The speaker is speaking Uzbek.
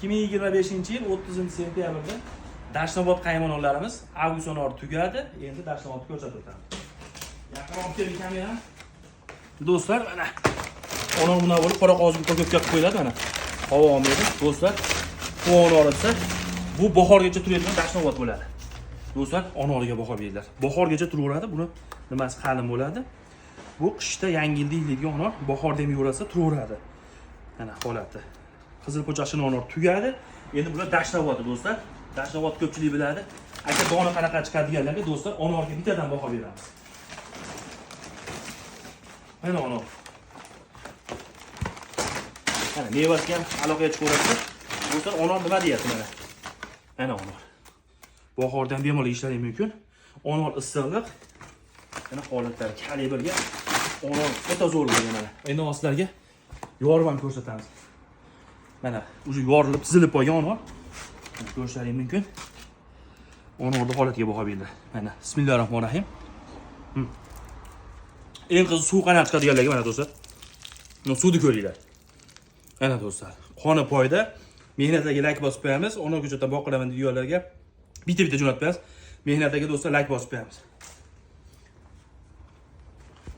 2025-yil 30 sentyabrda Dashnobod qaymonolarimiz, avgust onori tugadi. Endi Dashnobodni ko'rsatib o'tamiz. Yaqinroq olib keling kamerani. Do'stlar, mana onor bunaqa bo'lib qora qog'ozga упаковка qilib qo'yiladi mana. Havo olmaydi. Do'stlar, bu onor desa, bu bahorgacha turadigan Dashnobod bo'ladi. Do'stlar, onoriga baho beringlar. Bahorgacha turaveradi, buni nimasi qalin bo'ladi. Bu qishda yangi yilda yeyiladigan onor, bahorda ham yeyversa turaveradi. Mana holati. Qizil po'chaqchini onor tugadi. Endi bular Dashnobodi, do'stlar. Dashnobod ko'pchilik biladi. Aka, dona qanaqa chiqadi deganlarga, do'stlar, onorga bittadan baho beramiz. Mana onor. Mana mevasiga ham aloqaga chiqaveradi. Do'stlar, onor nima deyapti mana. Mana onor. Bahorda ham bemalol yeyishlari mumkin. Onor issiqliq. Mana holatlari kalibrga onor o'ta zo'r bo'lgan mana. Endi hozir sizlarga yorib ham ko'rsatamiz. Mana уже yorilib, tizilib qolgan onor. Mana ko'rishlaring mumkin. Onorni holatiga baho beringlar. Mana bismillahir rohmanir rohim. Eng qizi suv qanaqa chiqadiganlarga mana, do'stlar. Mana suvni ko'ringlar. Mana, do'stlar, qoni poyda. Mehnat aka, layk bosib qo'yamiz. Onor ko'chatdan boqiraman deganlarga bitta-bitta jo'natib qo'yamiz. Mehnat aka, do'stlar, layk bosib qo'yamiz.